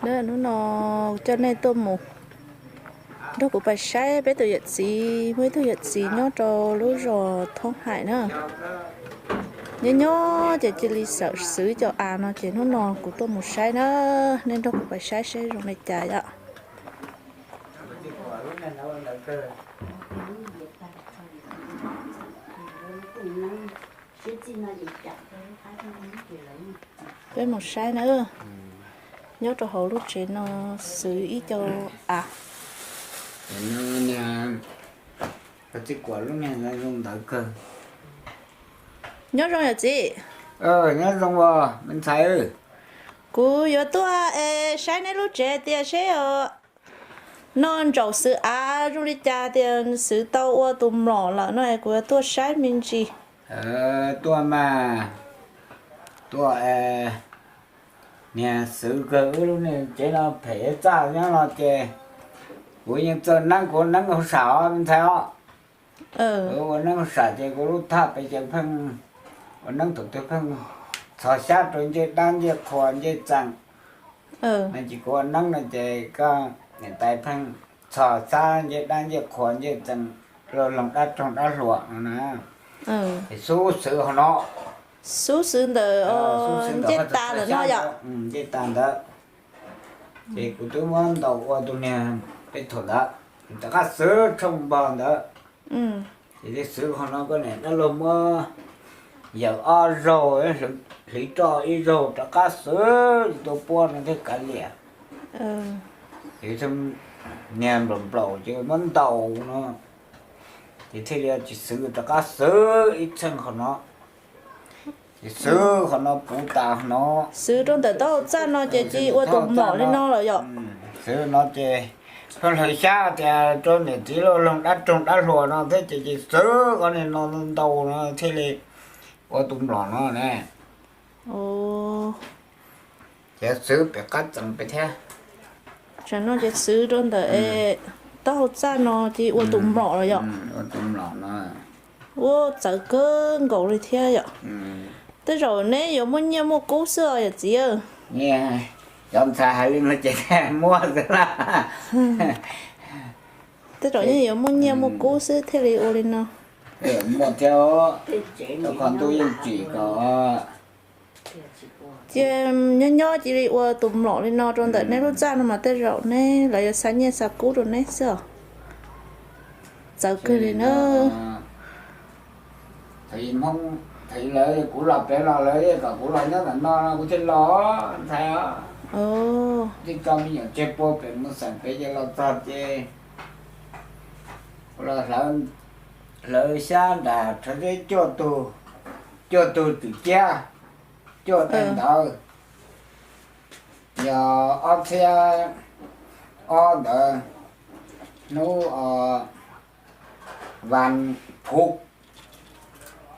Hnub no coj nej tuaj mus nrog kuv pais saib peb tus yawm txiv, muaj ib tug yawm txiv nyob rau lub zos Thoob Haim na. Nyob nyob ces cia li xav xwv cov av no ces hnub no kuv tuaj mus saib na, nej nrog kuv pais saib saib zoo li cas yom. Peb mus saib na, nyob rau hauv lub tsev no xwv ib co av. Txiv Kuam lub niag zoo ntawd kawg. Nyob zoo yawm txiv. Nyob zoo os me ntxhais. Kuv yuav tuaj es saib neb lub tsev tias seb no ntsaum xwv av zoo li cas tias xwv tau ua tus mlom lawm no es kuv yuav tuaj saib me ntsis. Tuaj mas, tuaj, niag xwv kawg, wb lub niag tsev no phem txaj nyob no ces kuv yeej txawj neeb, kuv ua neeb hauj sam os me ntxhais os. Kuv ua neeb hauj sam ces kuv lub thaj pes ces pheej ua neeb thaum twg pheej txhos xyab rau ncej dab ncej qhua ncej txeem. No ces kuv ua neeb no ces koj niam tais pheej txhos xyab ncej dab ncej qhua ncej txeem, loj loog dab roog dab hluas no na. Es xub xwv hauv no, xub xwv ntawm ncej tas ntawm no yom. Ncej tas ntawd ces kuv twb muab ntaus ua tus niag peb thaum ntawd, rov qab xwv tshooj npog ntawd. Ces xwv hauv no koj niam dab laug muab yawm ob zaug, hliv roj ib zaug rov qab xwv tus puab no thiaj kav liam. Niag nplaum nplaum ces muab ntaus no ces thiaj li tsis xwv, rov qab xwv ib txheej hauv no. Ces xwv qhov no puv tas no. Xwv rau ntawm taub hau txaj no ces cia li ua tus mlom li no lawm yom. Xwv no ces pheej hlawv xyab tias rau niam txiv loj loog dab roog dab hluas no thiab ces cia li xwv qhov no ntau no thiaj li ua tus mlom no ne. Ces xwv pem qab txee pem thiab. Tam no ces xwv rau ntawm taub hau txaj no ces ua tus mlom los yom. Ua tus mlom no. Ua txawv kawg nkaus li thiab yom. Tej zaum neb yuav muaj nyiaj muaj kub xwb os yawm txiv. Cov ntxhais hais li no ces muaj xwb na. Tej zaum yeej yuav muaj nyiaj muaj kub xwb thiaj li ua li no. Muaj thiab, rau qhov ntuj yeej tsim kom. Cia nyob nyob cia li ua tus mlom li no rau ntawm neb lub txaj no mas tej zaum neb lawv yuav xa nyiaj xa kub rau neb xwb os. Txawv kawg li na. Thaum lawv kuv los pem no lawv kom kuv los nyob ntawm no kuv thiaj los ntxhais. Thiaj tso me nyuam tseg puag pem mus xeem pem ces los txog ces kuv los hlawv xyab nram rhawv zeb cuaj tug, cuaj tug tswm ciab, cuaj daim ntawv. Yog ob txhiab ob ntawd hnub vas phuv,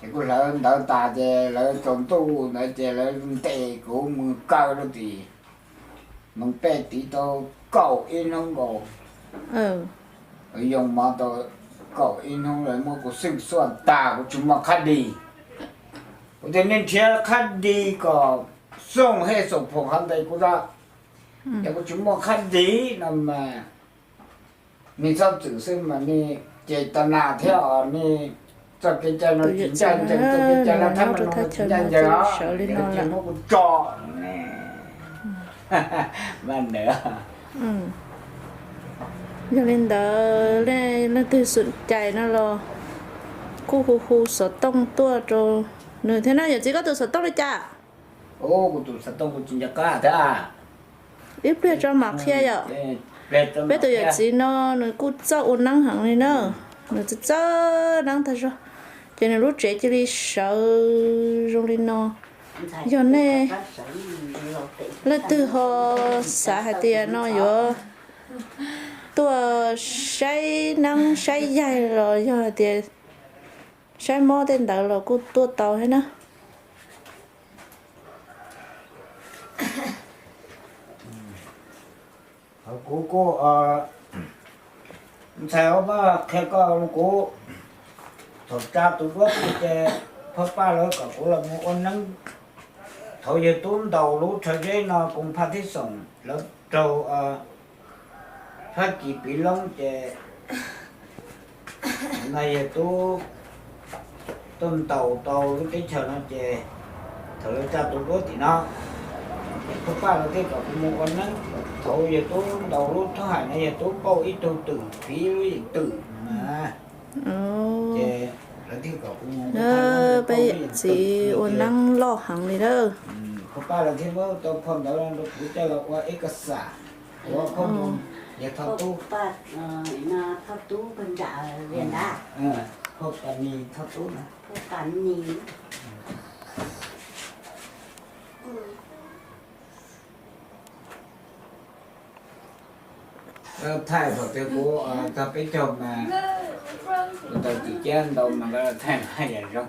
ces kuv hlawv ntawv tas ces lawv tsaus ntuj ntawd ces lawv ntes kuv mus kaw rau tim Moos Pej tid tau kaum ib hnub nkaus. Yoo mov tau kaum ib hnub lawv muab kuv xwj xuaj tag kuv tsis muaj khab dis. Kuv tias nej nrhiav khab dis kom xooj hej xoom phoom hov ntes kuv zog, ces kuv tsis muaj khab dis no mas nej txhob txwm xwb mas nej ces tas nas thiab os, nej txoj kev cai no tsis ncaj ncees, txoj kev cai no thab mas no tsis ncaj ncees os, ces muab kuv tso. Yog li ntawd leej twg xom cai no los kuj hu hu xov tooj tuaj rau nws thiab na. Yawm txiv koj tus xov tooj li cas? Kuv tus xov tooj kuv tsis nco qab thiab. Ib pliag tso mam qhia yom. Peb tus yawm txiv no nws kuj txawj ua neeb heev li na, nws txawj txawj neeb tag zog, ces nws lub tsev cia li sawv zoo li no. Yog nej leej twg ho xav hais tias no yuav tuaj saib neeb saib yaig los yog hais tias saib mob tej ntawd los kuj tuaj tau thiab na. Kuv kuj ntxhais, muab qhia koj, kuv thaum tsa tus duab kuv ces phaj paj lawv kom kuv los mus ua neeb Thaum yawg tub ntaus lub rhawv zeb no koom phaj thib xoom lawv raug Fab Kis piv loob ces no yawg tub tuaj ntaus tau lub teb chaws no ces thaum lawv tsa tus duab tim no, ces Khuj Paj lawv thiaj kom kuv mus ua neeb. Thaum yawg tub ntaus lub rhawv haim no yawg tub pauj ib tug twm, fiv lub yeem twm na. Ces lawv thiaj kom kuv mus ua neeb, peb yawm txiv ua neeb loj heev li na. Khuj Paj lawv thiaj muab tau phau ntawv rau kuv coj los ua ib ka xam, ua phauj mus, yawg thoj tub, thoj tub nram ntawd, phauj Pas Nis thoj tub na. Lawv thaij thaum twg kuv tog peb caug mas, kuv tau cim ciab ntau mas lawv thaij mas yam zoo.